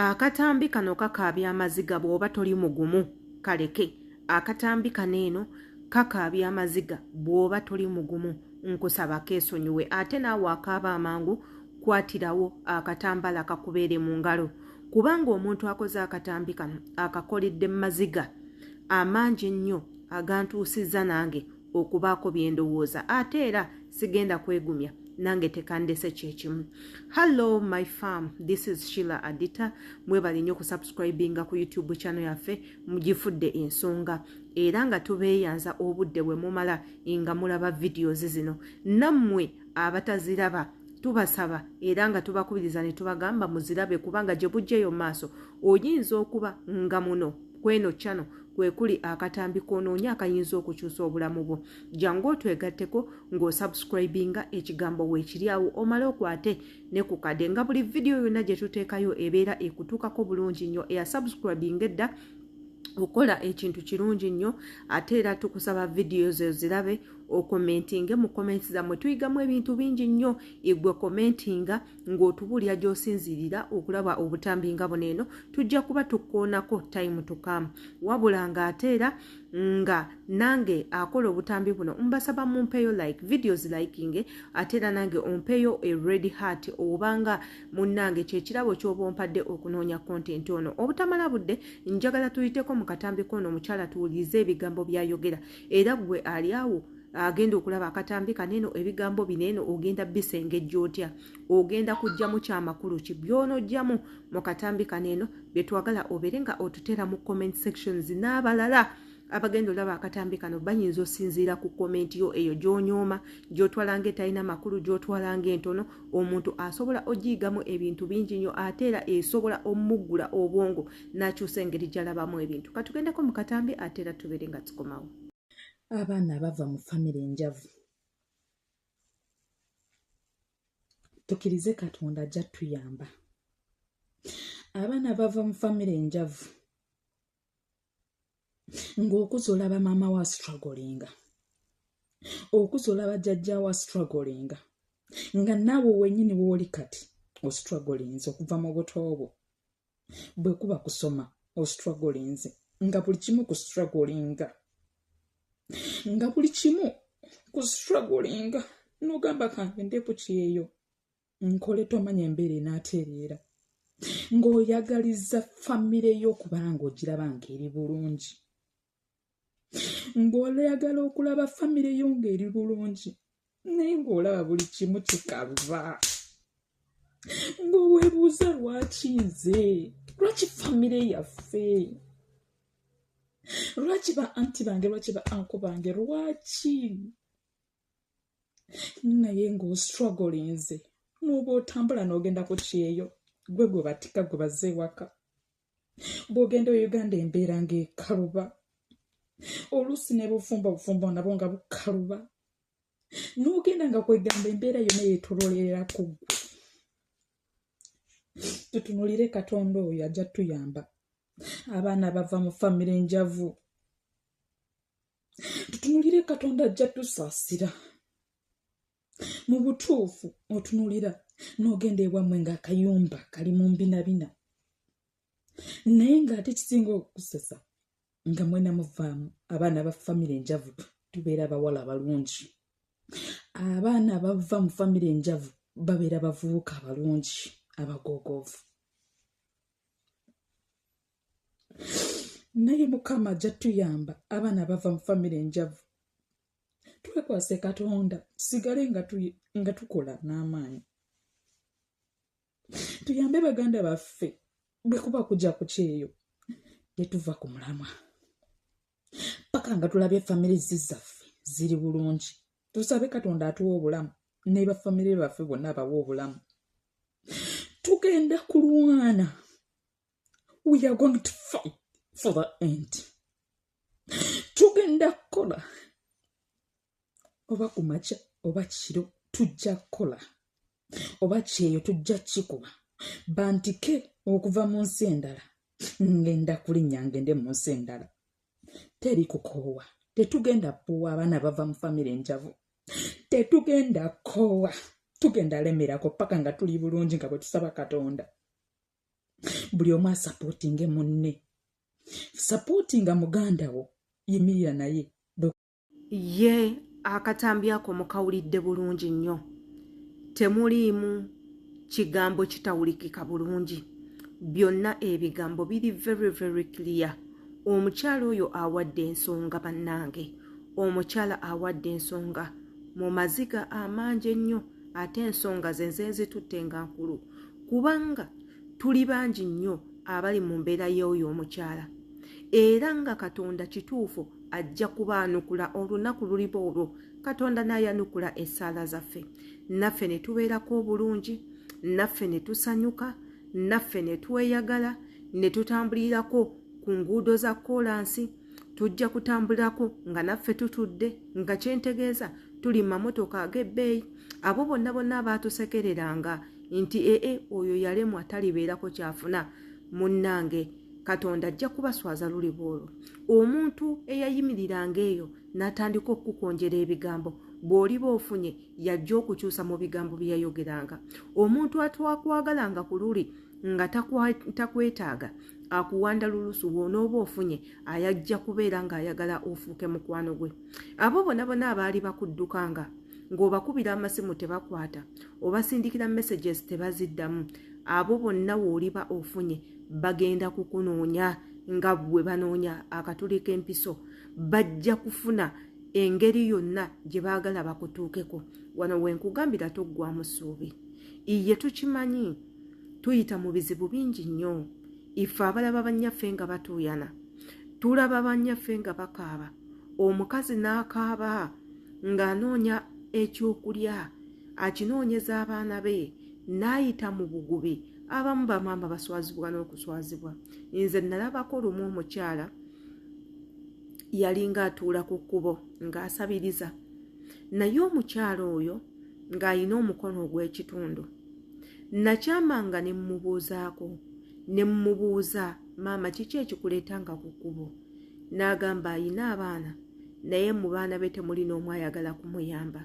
Akatambi kano kakaabya amaziga bw'oba toli mugumu kaleke. Akatambi kano eno kakaabya amaziga bw'oba toli mugumu nkusaba keesonyiwe ate naawe akaaba amangu kwatirawo akatambala kakubeere mu ngalo kubanga omuntu akoze akatambi kano akakoledde mu maziga amangi ennyo agantuusizza nange okubaako bye ndowooza ate era sigenda kwegumya nange tekandese kyekimu. Hallo my farm, this is Sheila Adita. Mwebale nnyo kusubscribinga ku YouTube channel yaffe, mugifudde ensonga era nga tubeeyanza obudde bwe mumala nga mulaba videos zino. Nammwe abataziraba tubasaba era nga tubakubiriza ne tubagamba muzirabe kubanga gye bujjeyo maaso oyinza okuba nga muno kweno channel kwe kuli akatambi k'onoonya akayinza okukyusa obulamu bwo. Jangu otwegatteko ng'osubscribinga ekigambo weekiri awo omale okwate ne ku kade nga buli vidiyo yonna gye tuteekayo ebeera ekutuukako bulungi nnyo. Eyasubscribinga edda okola ekintu kirungi nnyo ate era tukusaba vidiyo zo zirabe okomentinge mu comments zammwe tuyigamu ebintu bingi nnyo. Igwe komentinga ng'otubuulira gy'osinziirira okulaba obutambi nga buno eno tujja kuba tukkoonako time to come. Wabula ng'ate era nga nange akola obutambi buno mbasaba mumpeeyo like videos liking ate era nange ompeeyo a red heart obanga munnange kyekirabo ky'oba ompadde okunoonya content ono. Obutamala budde njagala tuyiteko mu katambi kono omukyala tuwulirize ebigambo by'ayogera era gwe ali awo agenda okulaba akatambi kaneno ebigambo bino eno ogenda bisengejja otya, ogenda kujjamu kyamakulu ki by'onojjamu mu katambi kaneno bye twagala obeere nga otuteera mu comment sections n'abalala abagenda olaba akatambi kano bayinza osinziira ku comment yo eyo gy'onyooma gy'otwala ng'etalina makulu gy'otwala ng'entono. Omuntu asobola ogiyigamu ebintu bingi nnyo ate era esobola omuggula obwongo n'akyusa engeri gy'alabamu ebintu. Katugendeko mu katambi ate era tubeere nga tukomawo. Abaana abava mu famire enjavu, tukkirize Katonda ajja tuyamba. Abaana abava mu famire enjavu ng'okuza olaba maama wa strugglinga, okuza olaba jjajja wa strugglinga, nga naawe wennyini w'oli kati ostrugglinze okuva mu buto bwo. Bwe kuba kusoma ostrugglinze, nga buli kimu kustrugglinga, nga buli kimu kustrugglinga, n'ogamba kangende ku kyeyo nkole tomanya embeera enaatereera, ng'oyagaliza famire yo okuba ng'ogiraba ng'eri bulungi, ng'oyagala okulaba famire yo ng'eri bulungi naye ng'olaba buli kimu kikaluba, ng'oweebuuza lwaki nze, lwaki famire yaffe, lwaki ba auntie bange, lwaki ba uncle bange, lwaki? Naye ng'ostrugglinze n'oba otambula n'ogenda ku kyeyo gwe gwe batika gwe bazze ewaka. Bw'ogenda e Uganda embeera ng'ekaluba, oluusi ne bufumbo obufumbo nabwo nga bukaluba, n'ogenda nga kwegamba embeera yonna yeetoloolerera ku ggwe. Tutunuulire Katonda oyo ajja tuyamba. Abaana bava mu famire enjavu, tutunuulire Katonda ajja tusaasira. Mu butuufu otunuulira n'ogenda ewammwe ng'akayumba kali mu mbinabina, naye ng'ate kisinga okusesa nga mwena muvaamu abaana ba famire enjavu. Tubeera abawala abalungi, abaana abava mu famire enjavu babeera bavubuka abalungi abagoogovu, naye Mukama ajja tuyamba. Abaana abava mu famire enjavu twekwase Katonda, tusigale nga tukola n'amaanyi, tuyambe baganda baffe. Bwe kuba kujja ku kyeyo tetuva ku mulamwa paka nga tulabye famire zaffe ziri bulungi. Tusabe Katonda atuwa obulamu ne bafamire baffe bonna abawa obulamu. Tugenda kulwana, we are going to fight for the end. Tugenda kukola oba ku makya oba kiro, tujja kukola oba kyeyo tujja kikuba. Bantike okuva mu nsi endala, ngenda kulinnya ngende mu nsi endala. Teri kukoowa, tetugenda puwa. Abaana bava mu famire enjavu tetugenda koowa, tugenda lemerako paka nga tuli bulungi nga bwe tusaba Katonda. Buli omu asupportinge munne. Supportinga muganda wo, yimirira naye. Ye akatambi ako mukawulidde bulungi nnyo, temuliimu kigambo kitawulikika bulungi. Byonna ebigambo biri very very clear. Omukyala oyo awadde ensonga, bannange. Omukyala awadde ensonga mu maziga amangi ennyo, ate ensonga ze nze nzitutte nga nkulu, kubanga tuli bangi nnyo abali mu mbeera y'oyo omukyala, era nga Katonda kituufu ajja kubaanukula. Olunaku luliba olwo Katonda n'ayanukula essaala zaffe, naffe ne tubeerako obulungi, naffe ne tusanyuka, naffe ne tweyagala, ne tutambulirako ku nguudo za koolansi. Tujja kutambulirako nga naffe tutudde, nga kyentegeeza tuli mamotoka ag'ebbeeyi. Abo bonna bonna abaatusekereranga nti ee, oyo yalemwa, talibeerako kyafuna, munnange, Katonda ajja kubaswaza luliba olwo. Omuntu eyayimiriranga eyo n'atandika okukukonjera ebigambo, bw'oliba ofunye yajja okukyusa mu bigambo bye yayogeranga. Omuntu atwakwagalanga ku luli nga takwetaaga, akuwanda lulusu, bw'onooba ofunye ayajja kubeera ng'ayagala ofuuke mukwano gwe. Abo bonna bonna abaali bakuddukanga, ng'obakubira amasimu tebakwata, obasindikira messages tebaziddamu, abo bonna w'oliba ofunye bagenda kukunoonya nga bwe banoonya akatuli k'empiso. Bajja kufuna engeri yonna gye baagala bakutuukeko. Wano wenkugambira, toggwamu ssuubi. Iye tukimanyi tuyita mu bizibu bingi nnyo. Ife abalaba bannyaffe nga batuuyana, tulaba bannyaffe nga bakaaba, omukazi n'akaaba ng'anoonya ekyokulya akinoonyeza abaana be, n'ayita mu bugubi. Abamu bamaama baswazibwa n'okuswazibwa. Nze nalabako lumu omukyala yalinga atuula ku kkubo ng'asabiriza, naye omukyala oyo ng'ayina omukono ogw'ekitundu. Nakyamanga ne mmubuuzaako, ne mmubuuza, "Maama, kiki ekikuleetanga ku kkubo?" N'agamba ayina abaana, naye mu baana be temuli n'omu ayagala kumuyamba.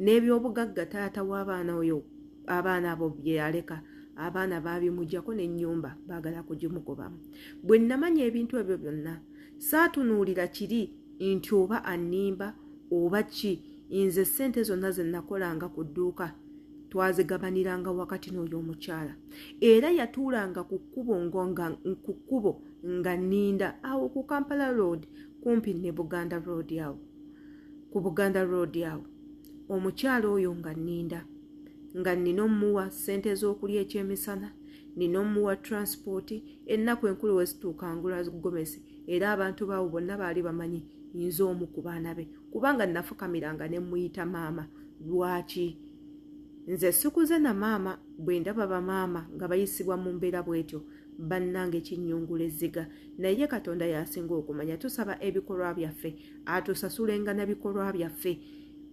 N'ebyobugagga taata w'abaana oyo, abaana abo bye yaleka, abaana baabimugyako, n'ennyumba baagala kugimugobamu. Bwe namanya ebintu ebyo byonna, saatunuulira kiri nti oba annimba oba ki. Nze ssente zonna ze nakolanga ku dduuka twazigabaniranga wakati n'oyo omukyala. Era yatuulanga ku kkubo, ku kkubo nga nninda awo ku Kampala Road, kumpi ne Buganda Road awo, ku Buganda Road awo. Omukyala oyo nga nninda, nga nnina omuwa ssente z'okulya ekyemisana, nina omuwa transport. Ennaku enkulu wezituuka ngula gomesi, era abantu baawo bonna baali bamanyi nze omu ku baana be, kubanga nafukamiranga ne muyita maama. Lwaki nze sikuze na maama? Bwe ndaba bamaama nga bayisibwa mu mbeera bw'etyo, bannange, kinnyungula ezziga. Naye Katonda yasinga okumanya. Tusaba ebikolwa byaffe atusasulenga na bikolwa byaffe.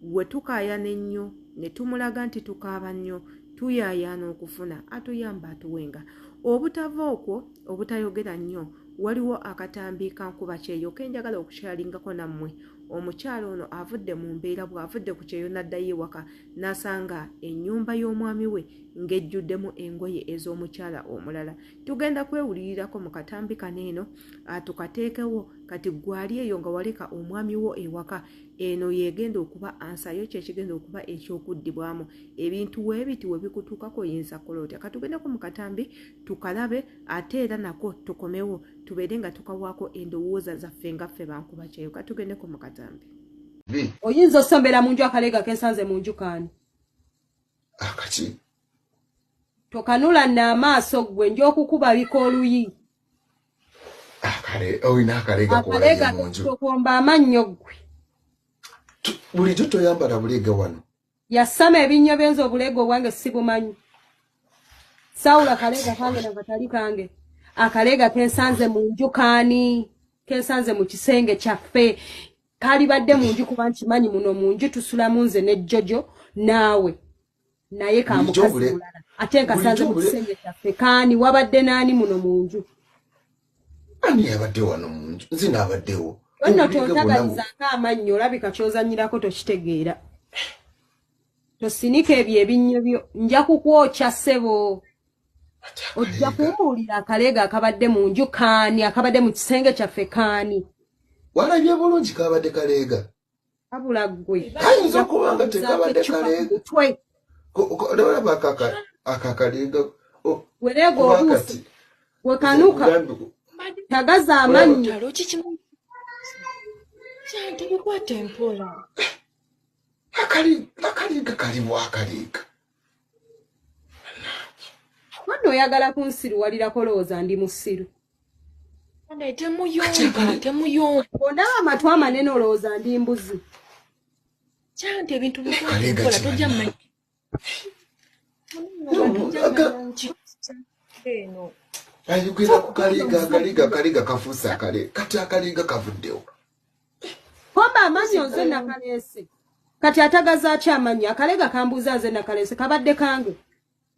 We tukaayana ennyo ne tumulaga nti tukaaba nnyo, tuyaayaana okufuna, atuyamba atuwenga obutava okwo obutayogera nnyo. Waliwo akatambi kankuba kyeyo kenjagala okukyalingako nammwe. Omukyalo ono avudde mu mbeera, bw'avudde ku kyeyo n'addayo ewaka, n'asanga ennyumba y'omwami we ng'ejjuddemu engoye ez'omukyala omulala. Tugenda kwewulirirako mu katambi kano eno, tukateekewo kati. Gwali eyo nga waleka omwami wo ewaka, eno yegenda okuba ansayo, kyekigenda okuba ekyokuddibwamu. Ebintu weebiti we bikutuukako, oyinza kukola otya? Katugendeko mu katambi tukalabe, ate era nako tukomewo tubeere nga tukawaako endowooza zaffe nga ffe bankuba kyeyo. Katugendeko mu katambi. Oyinza osombera mu nju akaleega kensanze mu nju kaani? Akaki? Tokanula naamaaso ggwe, nja okukubabika oluyi. Akale olina akaleega? Akaleega kolabye mu nju. Tokomba amannyo ggwe. Bulijjo toyambala buleega wano. Yasama ebinnyo byenza obuleega obwange sibumanyi. Sawula kaleega kange nakatali kange. Akaleega kensanze mu nju kaani? Kensanze mu kisenge kyaffe kalibadde mu nju, kuba nkimanyi muno mu nju tusulamu nze ne Jojo naawe, naye ka Bulijjo mukazi mulala, ate nkasanze bulijjo mu kisenge kyaffe kaani? Wabadde naani muno mu nju? Ani yabadde wano mu nju? Nze naabaddewo. Nno Obuleega bwonna tontagalizako amannyo, olabika kyozanyirako tokitegeera. Tosinika ebyo ebinnyo byo, nja kukwokya ssebo. Ojja kumbuulira akaleega akabadde mu nju kaani, akabadde mu kisenge kyaffe kaani? Walabye bulungi kabadde kaleega? Abula ggwe. Kayinza okuba nga tekabadde kaleega. Mutwe. Olaba akakaleega. Wereega obuusi wekanuka tagaza amannyo. Talo kikimu kyanti bikwate mpola. Akaleega kaliwo akaleega. Nno oyagala kunsiruwalirako, olowooza ndi musiru? Naye temuyomba, temuyomba. Ondaba amatu amanene, olowooza ndi mbuzi? Kyanti ebintu bikwate Kaleega mpola, tojja kimanyi. mmanyi eno. Ayogera ku kaleega, akaleega, akaleega kafuuse akaleega, kati akaleega kavuddewo. Komba amannyo, nze nakaleese. Kati atagaza ki amannyo? Akaleega kambuuza nze nakaleese, kabadde kange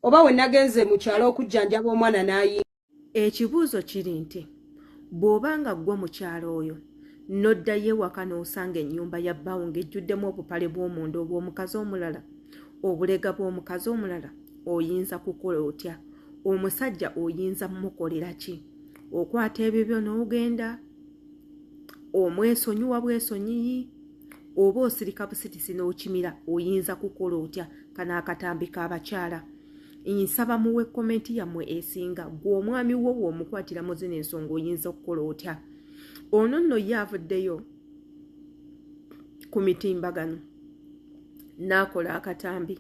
oba we nagenze mu kyalo okujjanjaba omwana n'ayi. Ekibuuzo kiri nti bw'oba nga ggwe mukyalo oyo n'oddayo ewaka n'osanga ennyumba ya bbaawo ng'ejjuddemu obupale bw'omunda obw'omukazi omulala, obulega bw'omukazi omulala, oyinza kukola otya? Omusajja oyinza mmukolera ki? Okwata ebibyo n'ogenda omwesonyiwa bwesonyiyi, oba osirika busirisi n'okimira? Oyinza kukola otya? Kano akatambi k'abakyala, nsaba muwe comment yammwe esinga. Gwe omwami wo w'omukwatira mu zino ensonga, oyinza okukola otya? Ono nno ye avuddeyo ku mitimbagano n'akola akatambi.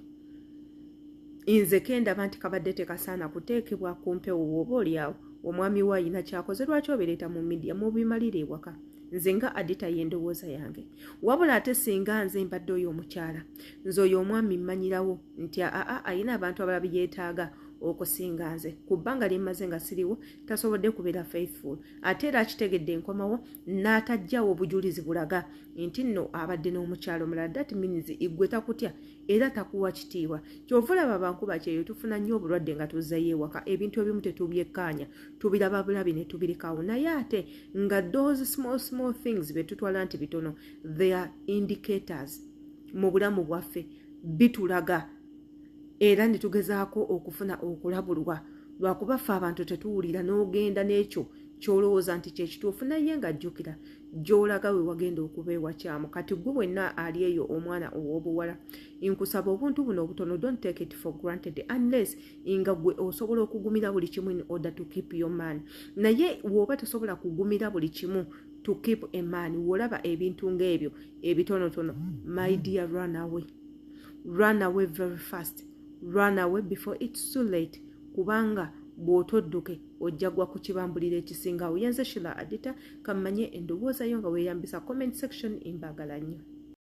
Nze kendaba nti kabadde tekasaana kuteekebwa ku mpewo. Bw'oba oliawo omwami we ayina kyakoze, lwaki obireeta mu media? Mubimalira ewaka. Nze nga Adita, y'endowooza yange. Wabula ate singa nze mbadde oyo omukyala, nze oyo omwami mmanyirawo nti aa ayina abantu abalala beyeetaaga okusinga nze. Ku bbanga lye mmaze nga siriwo, tasobodde kubeera faithful, ate era akitegedde enkomawo n'atajjawo obujulizi bulaga nti nno abadde n'omukyalo omulala. That means igwe takutya era takuwa kitiibwa. Kyova olaba bankuba kyeyo tufuna nnyo obulwadde nga tuzzeyo ewaka. Ebintu ebimu tetubyekkaanya, tubiraba bulabi ne tubirekawo, naye ate nga those small small things bye tutwala nti bitono, they are indicators mu bulamu bwaffe, bitulaga era ne tugezaako okufuna okulabulwa. Lwakuba ffe abantu tetuwulira, n'ogenda n'ekyo ky'olowooza nti kyekituufu, naye nga jjukira gy'olaga we wagenda okuba ewakyamu. Kati gwe wenna ali eyo omwana ow'obuwala, nkusaba obuntu buno obutono, don't take it for granted unless nga gwe osobola okugumira buli kimu in order to keep your man. Naye bw'oba tosobola kugumira buli kimu to keep a man, w'olaba ebintu ng'ebyo ebitonotono, my dear, run away, run away very fast, run away before it's too late, kubanga bw'otodduke ojja gwa ku kibambulira ekisingawo. Yenze Shila Adita. Kammanye endowoozayo nga weeyambisa comment section. Mbagala nnyo.